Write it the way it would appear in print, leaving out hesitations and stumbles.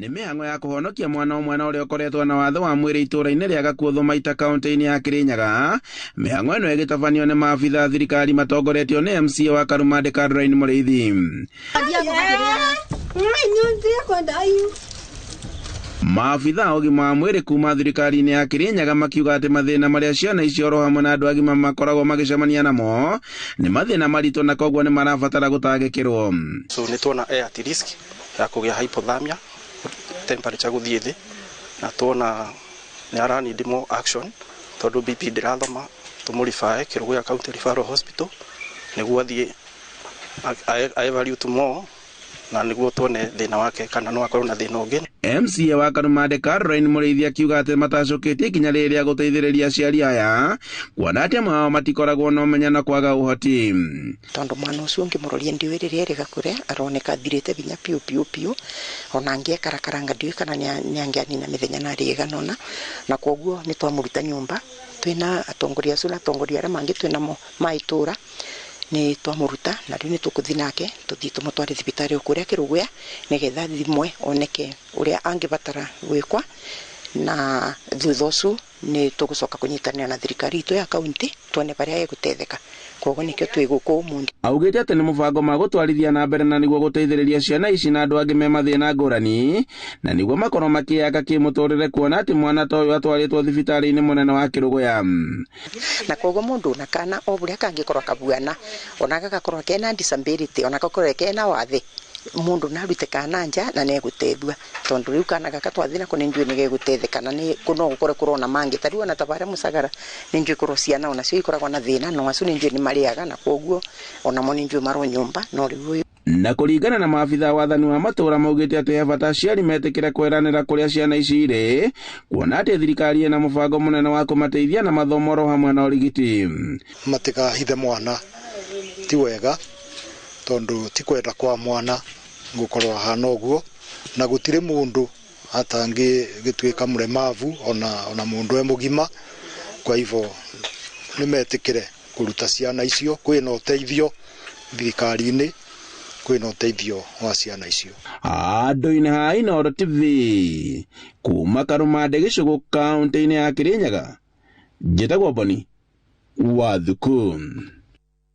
Nĩ mĩhang'o ya kũhonokia mwana ũmwe na ũrĩa ũkoretwo na wathe wa mwĩrĩ itũũra-inĩ rĩa Gakuotho Maita kaunti-inĩ ya Kirinyaga. Mĩhang'o ĩno ĩgĩtabanio nĩ maabitha a thirikari matongoretio nĩ MCA wa Karumandĩ Caroline Mũrĩithi. Maabitha a ũgima wa mwĩrĩ kuma thirikari-inĩ ya Kirinyaga makiuga atĩ mathĩna marĩa ciana icio oro hamwe na andũ agima makoragwo magĩcemania namo nĩ mathĩna maritũ na koguo nĩ marabatara gũtangĩkĩrwo. So nĩ tuona e at risk ya kũgĩa hypothermia, temperature gũthiĩ thĩ, na tuona nĩ ara need more action tondũ BP ndĩrathoma, tũmũribae Kĩrũgũya County Referral Hospital nĩguo athiĩ a evaluate more na nĩguo tuone thĩna wake kana no akorwo na thĩna ũngĩ. MCA wa Karumandĩ Caroline Mũrĩithi akiuga atĩ matacũkĩtie ikinya rĩrĩ rĩa gũteithĩrĩria aciari aya kuona atĩ amwe ao matikoragwo na ũmenyo na kwaga ũhoti. Tondu mwana ucio ngimuroria ndiũĩ rĩrĩa erĩga kũrĩa aroneka athirĩte binya piũ piũ piũ, ona angĩekarakaranga ndiũĩ kana nĩangĩanina mĩthenya na arĩ ĩgana ũna, na kwoguo nĩ twamũruta nyũmba twĩna atongoria acio na atongoria arĩa mangĩ twĩnamo ma itũra, nĩ twamũruta na rĩu nĩ tũkũthiĩ nake tũthiĩ tũmũtware thibitarĩ o kũrĩa Kĩrũgũya nĩgetha athimwe oneke ũrĩa angĩbatara gwĩkwa, na thutha ũcio nĩ tũgũcoka kũnyitanĩra na thirikari itũ ya kaunti tuone barĩa ĩgũteithĩka. Koguo nĩkĩo twĩ gũkũ ũmũthĩ. Augĩte atĩ nĩ mũbango ma gũtwarithia na mbere na nĩguo gũteithĩrĩria ciana ici na andũ angĩ me mathĩna ngũrani na nĩguo makorwo makĩyaka kĩmũtũrĩre kuona atĩ mwana ta ũyũ atwarĩtwo thibitarĩ-inĩ mũnene wa Kĩrũgũya. Na koguo mũndũ na kana o ũrĩa kangĩkorwo kabuana ona gagakorwo kena disability ona gakorwo kena wathe mundu narute kana nja na negutethua tondu riu kana gaka twathi nako ni njui nigegutetheka na ni no gukore kurona mangi ta riu ona tabare musagara ni njui kurwo ciana ona cio ikoragwo na thina no acu ni njui ni mariaga na koguo ona mo ni njui maro nyumba no riu. Na kũringana na maabitha wathani wa matũũra maugĩte atĩ he bata aciari metĩkĩre kweranĩra kũrĩa ciana ici irĩ kuona atĩ thirikari ĩna mũbango mũnene wa kũmateithia na mathomo oro hamwe na ũrigiti. Matikahithe mwana ti wega tondu ti kwenda kwa mwana gukorwo ahana ũguo na gũtirĩ mũndũ atangĩgĩtuĩka mũlemavu ona mũndũ e mũgima. Kwa hivyo nĩmetĩkĩre kũruta ciana icio, kwĩna ũteithio thirikari-inĩ, kwĩna ũteithio wa ciana icio. Andũ-inĩ ha Inooro TV kuma Karumandĩ gĩcũgũ kaunti-inĩ ya Kirinyaga, njĩtagwo Boni wa Thuku.